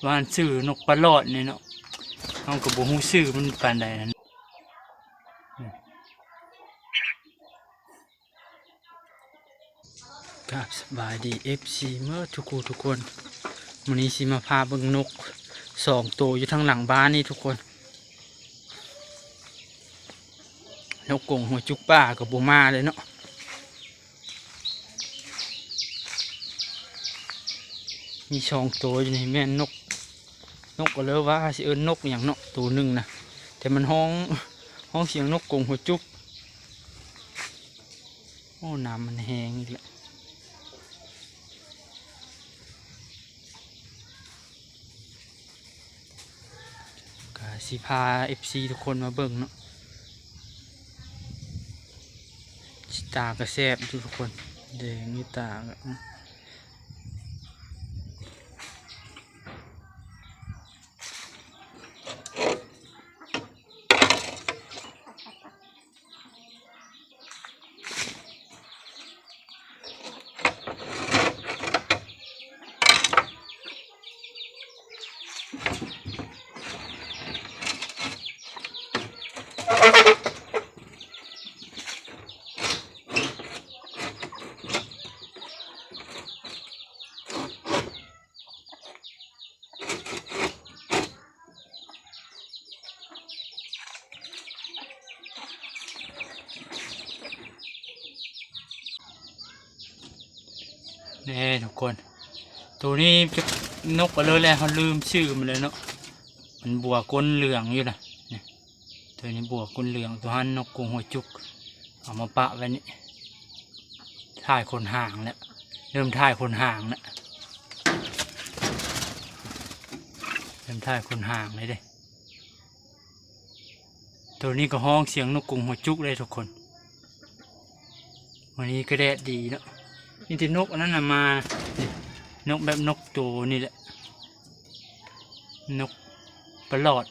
ວ່າຊື່ນົກປາຫຼອດນີ້ເນາະ ເຮົາກໍບໍ່ຮູ້ຊື່ມັນປານໃດນັ້ນ. ກາບສະບາຍດີ ເອັຟຊີ ເໝິດທຸກຜູ້ທຸກຄົນ, ມື້ນີ້ຊິມາພາເບິ່ງນົກສອງໂຕຢູ່ທາງຫຼັງບ້ານນີ້ທຸກຄົນ. ນົກກົງຫົວຈຸກປ່າກໍບໍ່ມາເລີຍເນາະ. ມີສອງໂຕຢູ່ນີ້ ແມ່ນນົກ ນົກກໍເລີວ່າຊິເອີ້ນນົກຫຍັງເນາະ ໂຕໜຶ່ງນະ ແຕ່ມັນຮ້ອງ ຮ້ອງສຽງນົກກົງຫົວຈຸກ. ໂອ້ ນ້ຳມັນແຮງອີກແລ້ວ. ກະຊິພາ ເອັຟຊີ ທຸກຄົນມາເບິ່ງເນາະ. ຕາກະແຊບຢູ່ທຸກຄົນ ແດງຢູ່ຕາກະ. ນີ້ທຸກຄົນ ໂຕນີ້ຈະນົກເອົາເລີຍແຫຼະ ເຮົາລືມຊື່ມັນເລີຍເນາະ. ມັນບົວກົ້ນເຫຼືອງຢູ່ນະ ນີ້ ໂຕນີ້ບົວກົ້ນເຫຼືອງ ໂຕຫັ້ນນົກກົງຫົວຈຸກ ເອົາມາປະໄວ້ນີ້. ຖ່າຍຂົນຫາງແລ້ວ ເລີ່ມຖ່າຍຂົນຫາງແລ້ວ ເລີ່ມຖ່າຍຂົນຫາງເລີຍເດ້. ໂຕນີ້ກໍຮ້ອງສຽງນົກກົງຫົວຈຸກເດ້ທຸກຄົນ. ມື້ນີ້ກໍແດດດີເນາະ ມີແຕ່ນົກອັນນັ້ນນະມາ ນີ້ ນົກແບບນົກໂຕນີ້ແຫຼະ ນົກປາຫຼອດ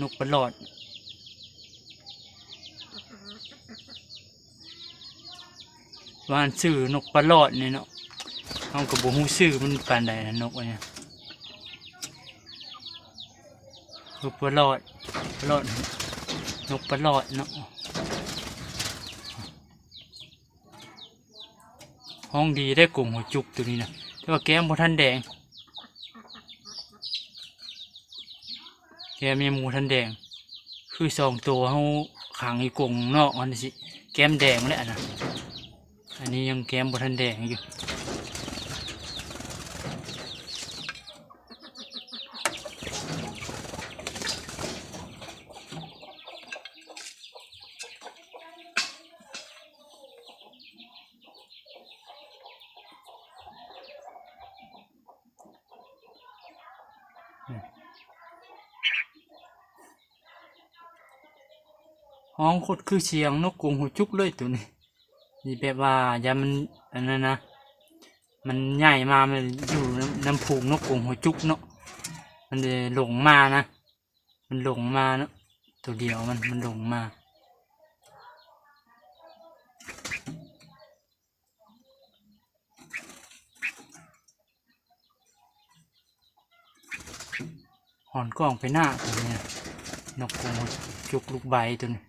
ນົກປາຫຼອດ. ວ່າຊື່ນົກປາຫຼອດນີ້ເນາະ ເຮົາກໍບໍ່ຮູ້ຊື່ມັນປານໃດນະ ນົກອັນນີ້ ຄືປາຫຼອດ ປາຫຼອດ ນົກປາຫຼອດເນາະ. ຮ້ອງດີໄດ໋ ກົງຫົວຈຸກໂຕນີ້ນະ ແຕ່ວ່າແກ້ມບໍ່ທັນແດງ ແກ້ມຍັງບໍ່ທັນແດງ. ຄືສອງໂຕເຮົາຂັງຢູ່ກົງນອກຫັ້ນຊິ ແກ້ມແດງແລ້ວອັນນະ ອັນນີ້ຍັງແກ້ມບໍ່ທັນແດງຢູ່. ຮ້ອງໂຄດຄືສຽງນົກກົງຫົວຈຸກເລີຍໂຕນີ້ ນີ້ແບບວ່າຢ້ານມັນອັນນັ້ນນະ ມັນໃຫຍ່ມາ ມັນຢູ່ນຳ ນຳຝູງນົກກົງຫົວຈຸກເນາະ ມັນເລີຍຫຼົງມານະ. ມັນຫຼົງມາເນາະ ໂຕດຽວມັນ ມັນຫຼົງມາ. ຫອນກ້ອງໄປໜ້າໂຕນີ້ນະ ນົກກົງຫົວຈຸກລູກໃບໂຕນີ້.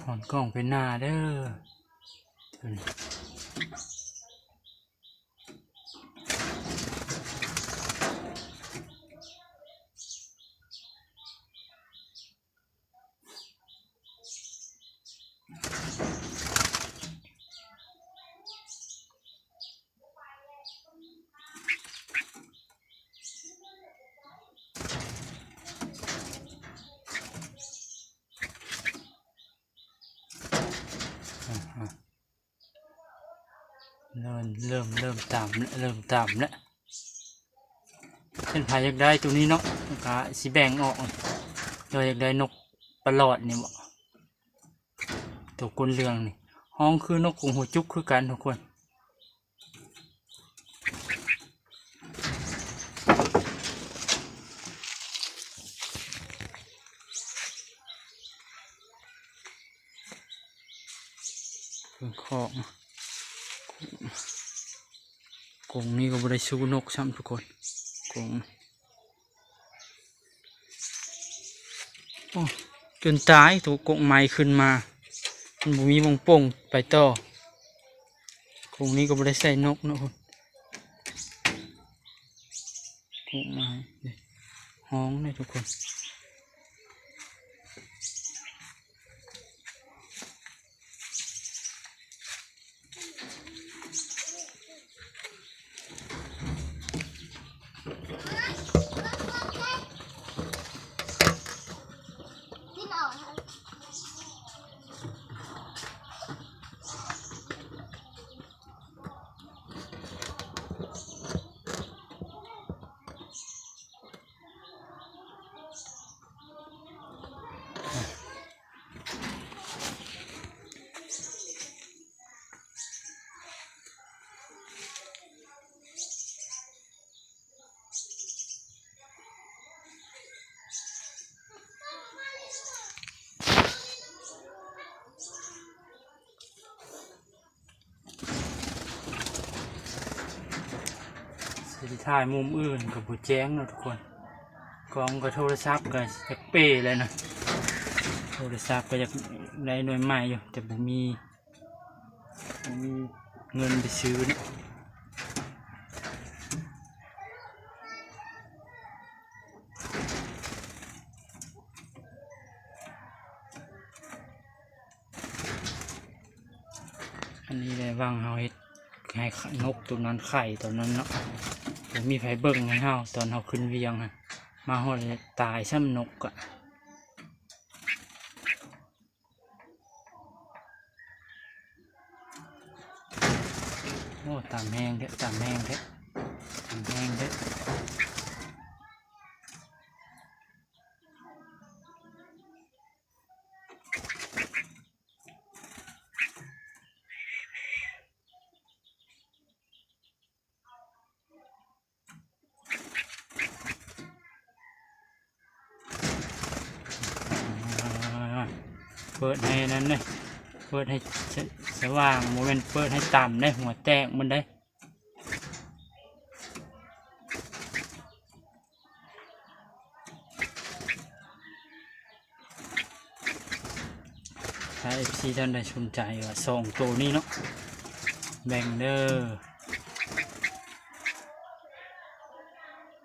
ຫອນກ້ອງໄປໜ້າເດີ. ເລີ່ມ ເລີ່ມ ເລີ່ມຕາມແລ້ວ ເລີ່ມຕາມແລ້ວ. ຄັນໃຜຢາກໄດ້ໂຕນີ້ເນາະ ກະຊິແບ່ງອອກ ເຈົ້າຢາກໄດ້ນົກປາຫຼອດນີ້ບໍ ໂຕກົ້ນເຫຼືອງນີ້ ຮ້ອງຄືນົກກົງຫົວຈຸກຄືກັນທຸກຄົນ. ເ ເຄື່ອງຂອງ ກົງນີ້ກໍບໍ່ໄດ້ສູ້ນົກຊ້ຳທຸກຄົນ ກົງ ໂອ້ ຈົນຕາຍ ໂຕກົງໃໝ່ຂຶ້ນມາ ມັນບໍ່ມີໝ່ອງປົ່ງໄປຕໍ່ ກົງນີ້ກໍບໍ່ໄດ້ໃສ່ນົກເນາະ ກົງໃໝ່ ຮ້ອງເດ້ທຸກຄົນ. ຊິຖ່າຍມຸມອື່ນກໍບໍ່ແຈ້ງເນາະທຸກຄົນ ກ້ອງກໍໂທລະສັບກໍຢາກເປ້ແລ້ວນະ ໂທລະສັບກໍຢາກໄດ້ໜ່ວຍໃໝ່ຢູ່ ແຕ່ບໍ່ມີ ບໍ່ມີເງິນໄປຊື້ເນາະ. ອັນນີ້ແຫຼະ ຫວ່າງເຮົາເຮັດໃຫ້ນົກໂຕນັ້ນໄຂ່ຕອນນັ້ນເນາະ ບໍ່ມີໃຜເບິ່ງໃຫ້ເຮົາ ຕອນເຮົາຂຶ້ນວຽງຫັ້ນ ມາຮອດແລ້ວຕາຍຊ້ຳນົກກະ. ໂອ້ ຕຳແຮງແທ້ ຕຳແຮງແທ້ ຕຳແຮງແທ້. ເປີດໃຫ້ນັ້ນເດ້ ເປີດໃຫ້ສະ ສະຫວ່າງ ບໍ່ແມ່ນເປີດໃຫ້ຕຳເດ້ ຫົວແຕກໝົດເດ້. ຖ້າເອັຟຊີທ່ານໃດສົນໃຈວ່າສອງໂຕນີ້ເນາະ ແບ່ງເດີ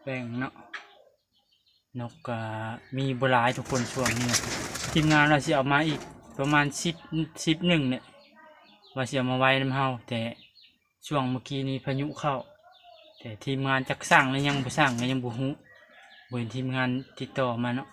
ແບ່ງເນາະ. ນົກກະມີບໍ່ຫຼາຍທຸກຄົນຊ່ວງນີ້ ທີມງານວ່າຊິເອົາມາອີກປະມານສິບ ສິບໜຶ່ງນີ້ ວ່າຊິເອົາມາໄວ້ນຳເຮົາ ແຕ່ ຊ່ວງເມື່ອກີ້ນີ້ພາຍຸເຂົ້າ ແຕ່ທີມງານຈັກສ້າງຫຼືຍັງບໍ່ສ້າງກໍຍັງບໍ່ຮູ້ ບໍ່ເຫັນທີມງານຕິດຕໍ່ມາເນາະ.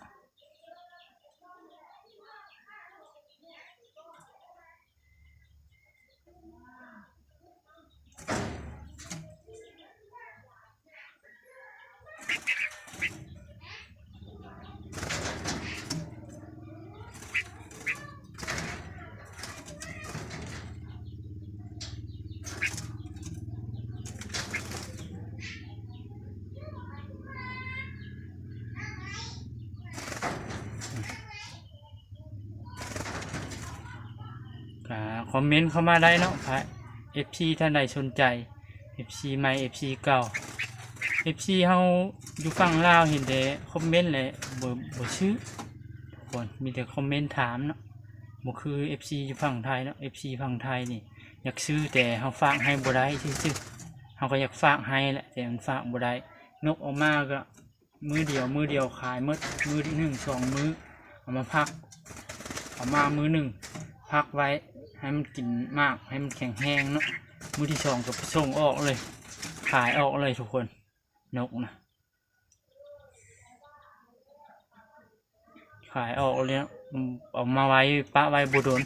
ກະຄອມເມັນເຂົ້າມາໄດ້ເນາະ ເອັຟຊີທ່ານໃດສົນໃຈ ເອັຟຊີໃໝ່ ເອັຟຊີເກົ່າ ເອັຟຊີເຮົາຢູ່ຝັ່ງລາວເຫັນແຕ່ຄອມເມັນແຫຼະ ບໍ່ ບໍ່ຊື້ ທຸກຄົນ ມີແຕ່ຄອມເມັນຖາມເນາະ ບໍ່ຄືເອັຟຊີຢູ່ຝັ່ງໄທເນາະ ເອັຟຊີຝັ່ງໄທນີ້ຢາກຊື້ ແຕ່ເຮົາຝາກໃຫ້ບໍ່ໄດ້ຊື່ໆ ເຮົາກໍຢາກຝາກໃຫ້ແຫຼະ ແຕ່ມັນຝາກບໍ່ໄດ້ ນົກອອກມາກໍ ມື້ດຽວ ມື້ດຽວຂາຍໝົດ ມື້ໜຶ່ງສອງມື້ ເອົາມາພັກ ເອົາມາມື້ໜຶ່ງ ພັກໄວ້ໃຫ້ມັນກິນໝາກ ໃຫ້ມັນແຂງແຮງເນາະ ມື້ທີສອງກໍສົ່ງອອກເລີຍ ຂາຍອອກເລີຍທຸກຄົນ ນົກນະ ຂາຍອອກເລີຍເນາະ ເອົາມາໄວ້ ປະໄວ້ບໍ່ດົນ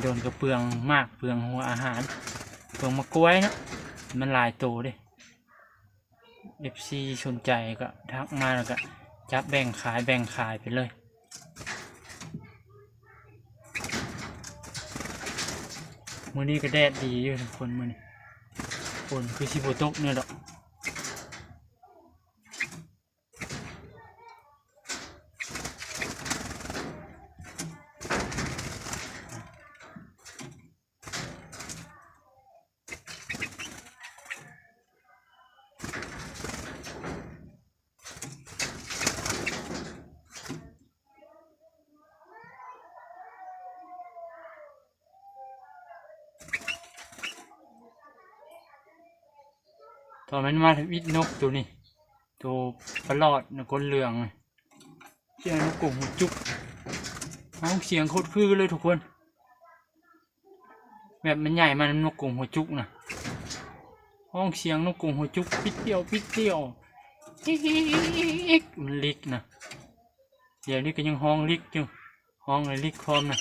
ໂດນກໍເປືອງໝາກ ເປືອງຫົວອາຫານ ເປືອງໝາກກ້ວຍເນາະ ມັນຫຼາຍໂຕເດ້. ເອັຟຊີສົນໃຈກໍທັກມາ ແລ້ວກໍຈັບແບ່ງຂາຍ ແບ່ງຂາຍໄປເລີຍ. ມື້ນີ້ກໍແດດດີຢູ່ທຸກຄົນ ມື້ນີ້ຝົນຄືຊິບໍ່ຕົກແນ່ດອກ. ຕອນມັນມາທຳອິດນົກໂຕນີ້ ໂຕປະຫຼອດນະ ຂົນເຫຼືອງ ສຽງນົກກົງຫົວຈຸກ ຮ້ອງສຽງໂຄດຄືເລີຍທຸກຄົນ. ແບບມັນໃຫຍ່ມານຳນົກກົງຫົວຈຸກນະ ຮ້ອງສຽງນົກກົງຫົວຈຸກ ປິດປ່ຽວ ປິດປ່ຽວ ອິກ ມັນລິກນະ. ດຽວນີ້ກໍຍັງຮ້ອງລິກຢູ່ ຮ້ອງແລ້ວລິກພ້ອມນະ.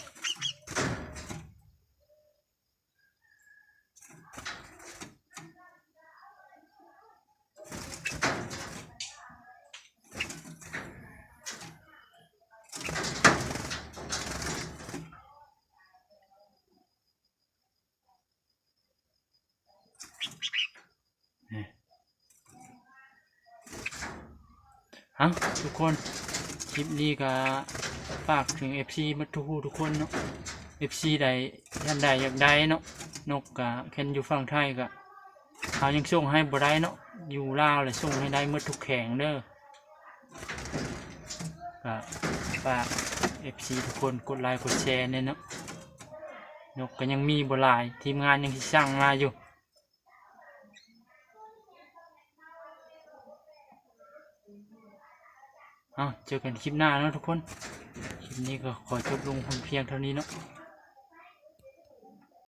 ເອົ້າ ທຸກຄົນ ຄລິບນີ້ກໍຝາກເຖິງເອັຟຊີໝົດທຸກຜູ້ທຸກຄົນເນາະ. ເອັຟຊີໃດ ທ່ານໃດຢາກໄດ້ເນາະ ນົກກະຄັນຢູ່ຝັ່ງໄທກະ ເຮົາຍັງສົ່ງໃຫ້ບໍ່ໄດ້ເນາະ ຢູ່ລາວແຫຼະ ສົ່ງໃຫ້ໄດ້ໝົດທຸກແຂວງເດີ. ກະຝາກເອັຟຊີທຸກຄົນກົດໄລກົດແຊແດ່ເນາະ. ນົກກໍຍັງມີບໍ່ຫຼາຍ ທີມງານຍັງຊິສັ່ງມາຢູ່. ເອົ້າ ເຈີກັນຄລິບໜ້າເນາະທຸກຄົນ. ຄລິບນີ້ກໍຂໍຈົບລົງພຽງເທົ່ານີ້ເນາະ.